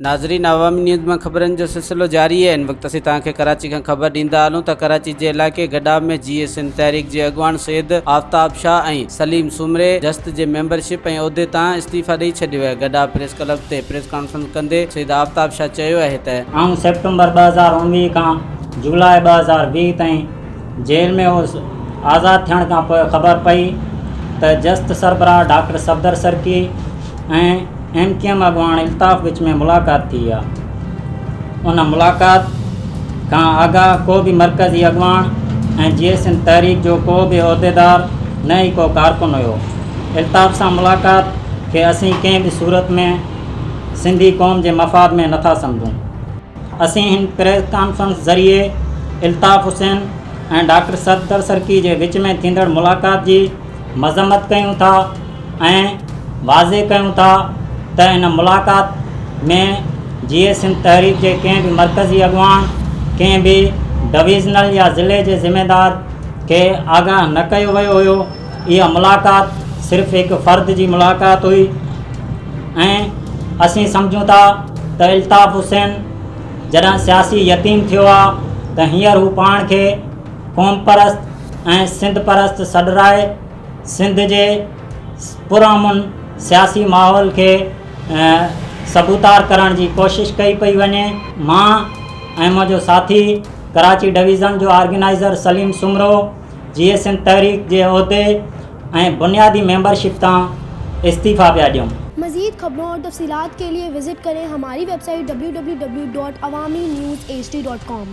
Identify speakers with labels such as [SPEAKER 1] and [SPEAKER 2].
[SPEAKER 1] ناظرين عوامي نيوز مان خبرن جو سلسلو جاري آهي ان وقت اسين توهان کي ڪراچي کان خبر ڏيندا هلون ته ڪراچي جي علائقي گڏاب ۾ جيئي سنڌ تحريڪ جي اڳواڻ سيد آفتاب شاهه ۽ سليم سومري جست جي ميمبرشپ ۽ عهدي تان استعيفا ڏئي ڇڏيو آهي گڏاب پريس ڪلب تي پريس ڪانفرنس ڪندي سيد آفتاب شاهه چيو آهي ته.
[SPEAKER 2] آئون سيپٽمبر 2019 کان جولاء 2020 تائين جيل ۾ هوس. آزاد ٿيڻ کان پوء خبر پئي ته جست سربراهه doctor Safdar Sarki ۽ M Q M اڳواڻ الطاف وچ ۾ ملاقات ٿي آ. ان ملاقات کان آگاهه ڪو به مرڪزي اڳواڻ ۽ جيئي سنڌ تحريڪ جو ڪو به عهديدار نه ئي ڪو ڪارڪن هيو. الطاف سان ملاقات کي اسين ڪنهن به صورت ۾ سنڌي قوم جي مفاد ۾ نٿا سمجهون. اسين هن پريس ڪانفرنس ذريعي الطاف حسين ۽ ڊاڪٽر صفدر سرڪي جي وچ ۾ ٿيندڙ ملاقات جي مذمت ڪيون ٿا ۽ واضح ڪيون ٿا ته ان ملاقات ۾ جيئي سنڌ تحريڪ جي ڪنهن به مرڪزي اڳواڻ، ڪنهن به ڊويزنل يا ضلعي جي ذميدار کي آگاهه نه ڪيو ويو هيو. اها ملاقات صرف هڪ فرد جي ملاقات هئي ۽ اسين سمجهون ٿا ته الطاف حسين جڏهن سياسي يتيم ٿيو آ ته هينئر هو پاڻ کي قومپرست ۽ سنڌ پرست سڏرائي سنڌ جي پرامن سياسي ماحول کي سبوتار ڪرڻ جي ڪوشش ڪئي پئي وڃي. مان ۽ منهنجو ساٿي ڪراچي ڊويزن جو آرگنائيزر سليم سومرو جيئي سنڌ تحريڪ جي عهدي ۽ بنيادي ميمبرشپ تان استعيفا پيا ڏيون.
[SPEAKER 3] مزيد خبرون اور تفصيلات کے لئے وزٽ کرين ھماري ويب سائيٽ www.awamiNewsHD.com.